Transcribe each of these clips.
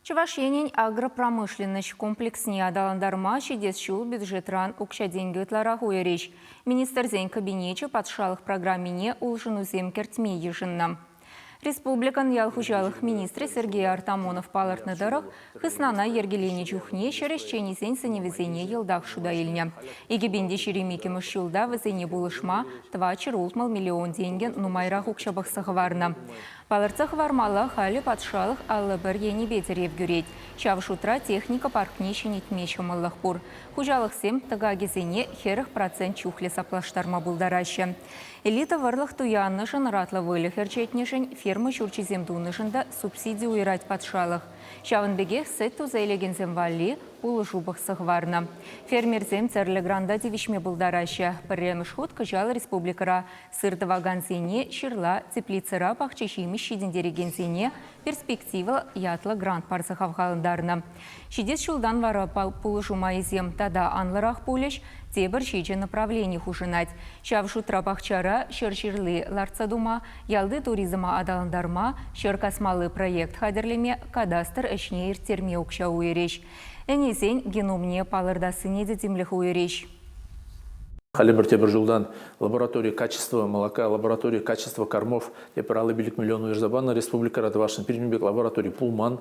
Чӑваш Енӗн агропромышленноҫ комплексне аталантарма ҫитес ҫул бюджетран укҫа-тенкӗ ытларах уйӑрӗҫ. Министрсен кабинечӗ патшалӑх программине улшӑнусем кӗртме йышӑннӑ. Республикӑн ял хуҫалӑх министрӗ Сергей Артамонов палӑртнӑ тӑрӑх, хыснана йӗркеленӗ чухне ҫӗр ӗҫченӗсен сӗнӗвӗсене йӑлтах шута илнӗ. 2022 ҫулта вӗсене пулӑшма 460 миллион тенкӗ нумайрах укҫа пӑхса хӑварнӑ. Палӑртса хӑвармалла, халӗ патшалӑх 51 енӗпе тӗрев кӳрет. Ҫав шутра техника паркне ҫӗнетме ҫӑмӑллӑх пур. Хуҫалӑхсем тӑкакӗсене 40% чухлӗ саплаштарма пултараҫҫӗ. Элита вӑрлӑх туяннӑшӑн, ӑратлӑ выльӑх ӗрчетнӗшӗн, ферма ҫурчӗсем тунӑшӑн та субсиди уйӑрать патшалӑх. Ҫавӑн пекех сӗт туса илекенсем валли пулӑшу пӑхса хӑварнӑ. Фермерсем тӗрлӗ гранта тивӗҫме пултараҫҫӗ. Пӗрремӗш хут кӑҫал республикӑра Сыр тӑвакансене ҫырла, теплицӑра пахча-ҫимӗҫ ҫитӗнтерекенсене «Перспектива» ятлӑ грант парса хавхалантарнӑ. Ҫитес ҫултан вара пулӑшу майӗсем тата анлӑрах пулӗҫ, тепӗр ҫичӗ направлени хушӑнать. Ҫав шутра пахчара ҫӗр ҫырли лартса тума, ялти туризма аталантарма, ҫӗр касмалли проект хатӗрлеме, кадастр ӗҫне ирттерме укҫа уйӑрӗҫ. Ӗнесен геномне палӑртассине те тимлӗх уйӑрӗҫ. Халӗ пӗр тепӗр ҫултан лаборатори качества молока, лаборатори качества кормов тепӗр 55 миллион уйӑрса панӑ республикӑра тӑвасшӑн. Пирӗн пек лаборатори пулман.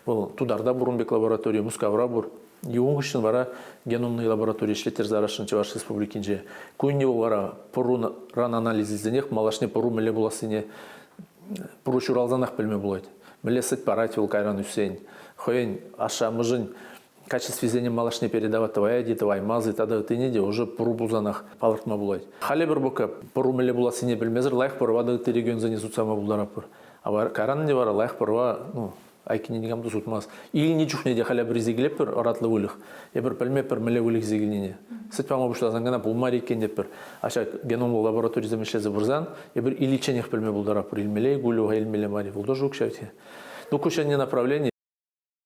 Вӑл Тутарта пур ун пек лаборатори, Мускавра пур. Ун хыҫҫӑн вара геномный лаборатори ӗҫлеттерсе ярасшӑн Чӑваш Республикинче. Ку ӗнтӗ вӑл вара пӑруран анализ илсенех малашне пӑру мӗнле пулассине пӑру ҫуралсанах пӗлме пулать. Мӗнле сӗт парать вӑл кайран ӳссен. Хӑйӗн ашшӗ-амӑшӗн качествисене малашне передавать тӑваять-и, тӑваймас-и тата ыттине те уже пӑру пулсанах палӑртма пулать. Халӗ пӗр пока пӑру мӗнле пулассине пӗлмесӗр лайӑх пӑрӑва та ытти регионсене сутса яма пултаратпӑр. А кайран ӗнтӗ вара лайӑх пӑрӑва ну, айккине никам та сутмасть. Илнӗ чухне те халӗ пӗр килетпӗр ӑратлӑ выльӑх. Эпир пӗлмеппӗр мӗнле выльӑх илсе килнине. Сӗт пама пуҫласан кӑна пулмарӗ иккен тетпӗр. А ҫак геномлӑ лабораторисем ӗҫлесе пырсан эпир иличченех пӗлме пултаратпӑр. Илмелле-и ку илмелле мар-и. Вӑл тоже укҫа вӗт. Ну, ку ҫӗнӗ направлени.